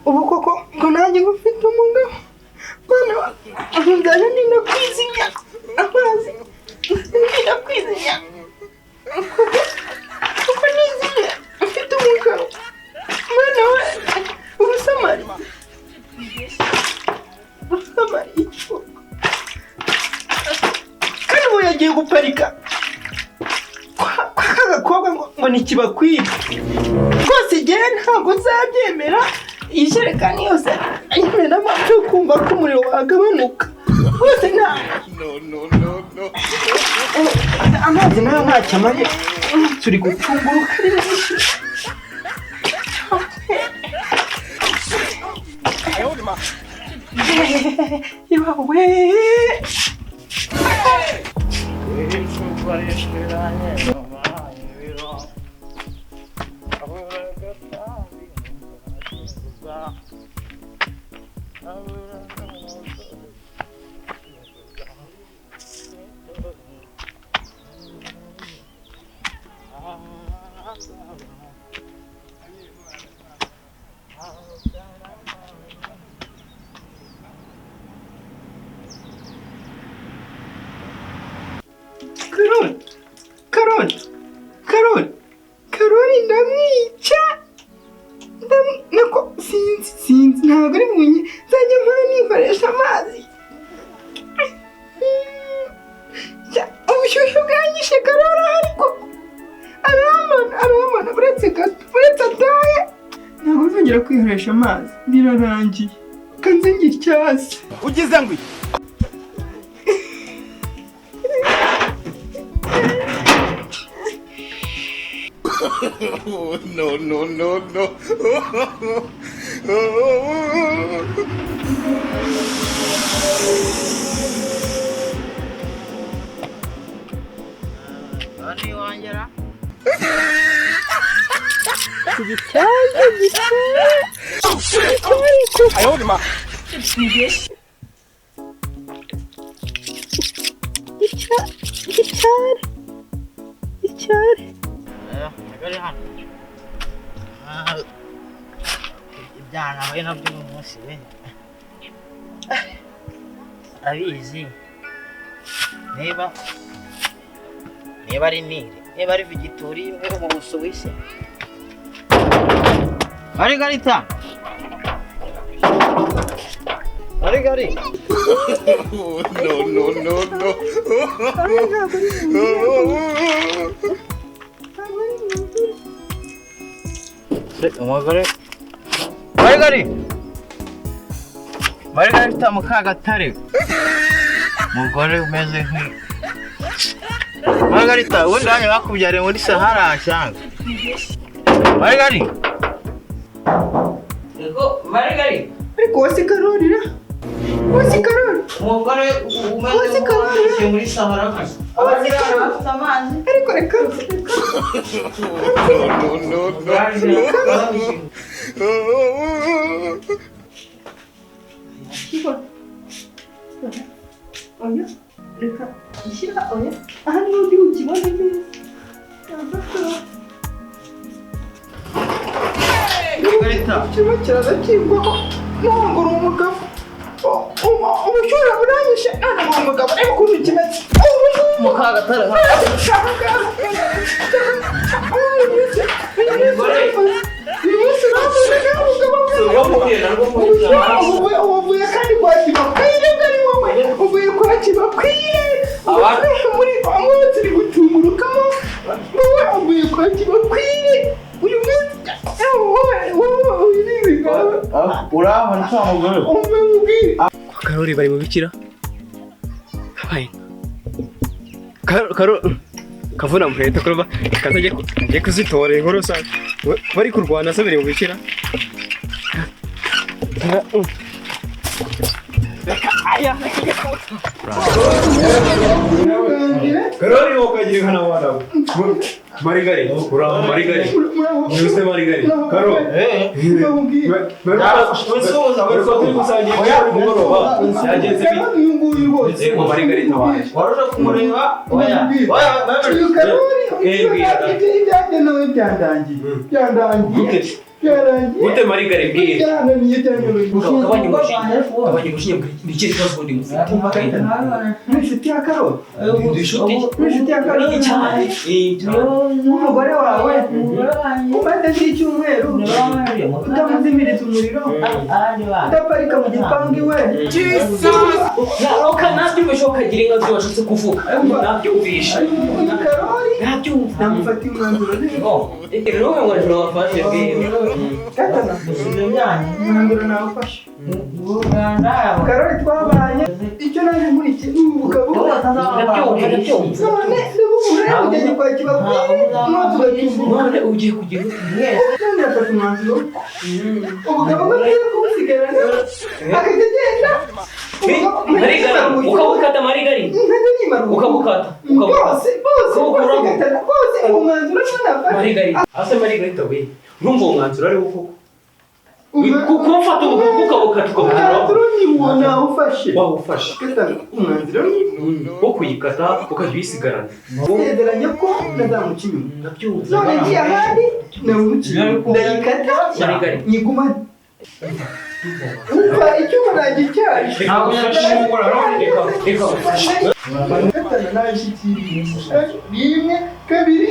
Ubu koko ngo nanjye ngo mfite umugabo. Mwana, nzajya ndinda kwizimya amazi, ndinda kwizimya kuko nizimya mfite umugabo. Mwana we, ubusamari ubusamari iki? Kandi ubu yagiye guparika kwa ka gakobwa ngo ntikibakwire rwose. Igihe ntabwo nzabyemera, iyi jerekani yose ayimenamo cyo kumva ko umuriro wagabanuka rwose. Nta amazi nayo ntacyo amariye, turi gucunguruka ari menshi. Iwawe. Karoli, Karoli, Karoli, Karoli, ndamwica. Nako sinzi, sinzi, ntabwo ari munye nzajya mpora nikoresha amazi. Ubushyuhe bwanyishe. Karoli ariko arambona, arambona. Uretse gato, uretse ataye, ntabwo nzongera kwikoresha amazi, birarangiye. Kanze ngira icyasi. Ugize ngo iki? No, no, no, no. Igicyayi giteye icyari icyari. Ari hano. Ibyaha nahuye nabyo uyu munsi we, abizi niba ari Nile, niba ari Vigitoriya imwe yo mu Busuwisi. Marigarita, Marigari. No, no, no, no. Ntabwo ari mu ntabwo ari mu Umugore Marigari, Marigarita Mukagatare, umugore umeze nki Margarita, ubundi wanyu bakubyariye muri Sahara cyangwa? Marigari. Yego, Marigari. Ariko wose Karori ra, wose Karori. Umugore umeze Wose Karori. nk'uwavukiye muri Sahara. Wose Karori. Bafite amazi. Ariko reka, reka. No, no, no. Oya, reka shyira, oya, aha niho ndi bukibone neza. Margarita. Kirimo kiraza kingwaho ntabwo uri umugabo. Ubushyuhe buranyishe none uri umugabo, reba ukuntu kimeze. Mukagatare. Uyu munsi uvuye, uvuye kandi kwa Kibakwire, ari wowe uvuye kwa Kibakwire muri umwotsi uri gutumurukamo. Wowe uvuye kwa Kibakwire uyu munsi, wowe, wowe uyu ni ibigabo. Urabona nta mugore. Umve mubwire. Kwa Karori bari mu bikira habaye Karo kavuna muheto kurba kaza ngiye kuzitora inkuru sa bari kurwana se biri mu bikira. Reka aya. Karori wokagira nkana wana Marigari, uraho Marigari? Mwese Marigari, Karo. Turi gusangira icyayi nimugoroba, yagenze bite? Uyu nguyu rwose. Yego, Margarita waje. Waruje kumureba? Oya, oya. Uyu Karori Eh, bwira. Ibyanjye nawe byandangiye, byandangiye. Gute? Byarangiye. Gute, Marigari, bwira. Byarananiye, byanyobeje. Gabanya umujinya, gabanya umujinya, bwira. Ni ikihe kibazo ubundi mufite? Ni inshuti ya Karoli. Ndi inshuti ye. Ni inshuti ya Karoli. Cyane. Cyane. N'umugore wawe umaze nk'icyumweru utamuzimiriza umuriro, udaparika mu gipangu iwe. Naroka nabyumvishe, ukagira inka byo washatse kuvuga nabyumvishe. Uyu Karoli Nabyumva. namufatiye umwanzuro rero. Rero wowe mwanzuro wafashe, bwira. Gatana, umwanzuro nawufashe. Karoli twabanye, icyo naje nkurikiye ni ubugabo. Ndabyumva, ndabyumva. None ndabubura, ujyanye kwa Kibakwire, mwotsi ugatumbuka. None ugiye kugira ute? None yafashe umwanzuro, ubugabo bwe akwiye kumusigarana, akajya agenda. Marigari, ukabukata, Marigari. Nkajya nimara. Ukabukata, ukabukata. Bose, bose, bose. Ukawukuramo. Gatana, bose, uwo mwanzuro niwo nafashe. Marigari ase, Marigari we, ntumva uwo mwanzuro ari wo koko kumfata ubugabo ukabukata, ukabukuraho? Umwanzuro ni uwo nawufashe. Wawufashe. Gatana, umwanzuro ni Wo kuyikata ukajya uyisigarana. Sezeranye ko ntazamuca inyuma. Ndabyumva. None ngiye ahandi namuca inyuma, ndayikata. Marigari. Nyigumane. Umva, icyuma nagicyaje. Reka ngufashe, reka ngufashe. Gatana, nayishyikiriye. Rimwe, kabiri.